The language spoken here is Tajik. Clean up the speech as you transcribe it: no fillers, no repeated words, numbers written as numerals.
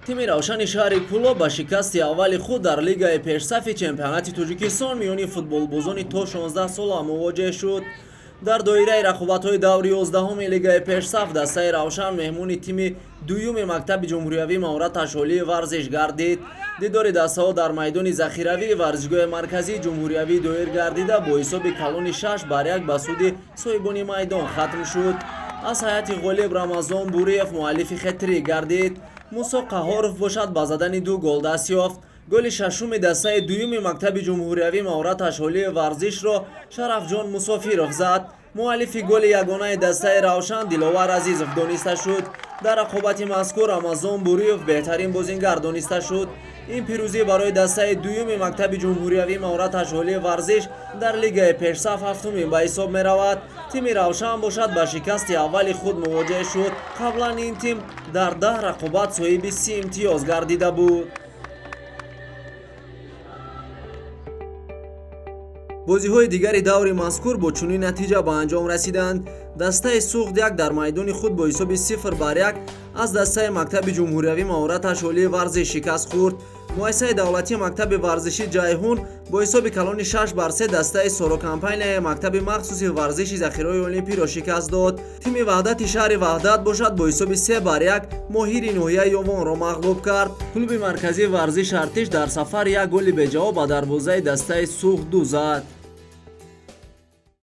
Тими Равшани шаҳри Кӯлоб ба шикасти аввали худ дар лигаи пешсафи чемпионати Тоҷикистон миёни футболбозони то 16 сола мувоҷеҳ шуд. Дар доираи рақобатҳои даври 11-уми лигаи пешсаф дастаи Равшан меҳмони тими дуюми мактаби ҷумҳуриявии маҳорати олии варзиш гардид. Дидори дастаҳо дар майдони захиравии варзишгоҳи марказии ҷумҳуриявӣ доир гардида, бо ҳисоби калони 6-1 ба суди соҳибони майдон хатм шуд. Аз ҳайати ғолиб Рамазон Буриев муаллифи хет-трик гардид. Мусо Қаҳоров бошад, ба задани ду гол даст ёфт. Голи шашуми дастаи дуюми мактаби ҷумҳуриявии маҳорати олии варзишро Шарафҷон Мусофиров зад. Муаллифи голи ягонаи дастаи Равшан Диловар Азизов дониста шуд. Дар рақобати мазкур Рамазон Буриев беҳтарин бозингар дониста шуд. Ин пирӯзӣ барои дастаи дуюми мактаби ҷумҳуриявии маҳорати олии варзиш дар лигаи пешсаф ҳафтумин ба ҳисоб меравад. Тими Равшан бошад, ба шикасти аввали худ мувоҷеҳ шуд. Қаблан ин тим дар 10 рақобат соҳиби 30 имтиёз гардида буд. Бозиҳои дигари даври мазкур бо чунин натиҷа ба анҷом расиданд. Дастаи Суғд як дар майдони худ бо ҳисоби 0-1 аз дастаи мактаби ҷумҳуриявии маҳорати олии варзиш шикаст хӯрд. Муассисаи давлатии мактаби варзишӣ Ҷайҳун бо ҳисоби калони 6-3 дастаи Сорокомпанияи мактаби махсуси варзиши захираҳои олимпиро шикаст дод. Тими Ваҳдати шаҳри Ваҳдат бошад, бо ҳисоби 3-1 Моҳири ноҳияи Ёвонро мағлуб кард. Клуби марказии варзиш Артиш дар сафар як голи беҷавоб ба дарвозаи дастаи Суғд ду зад.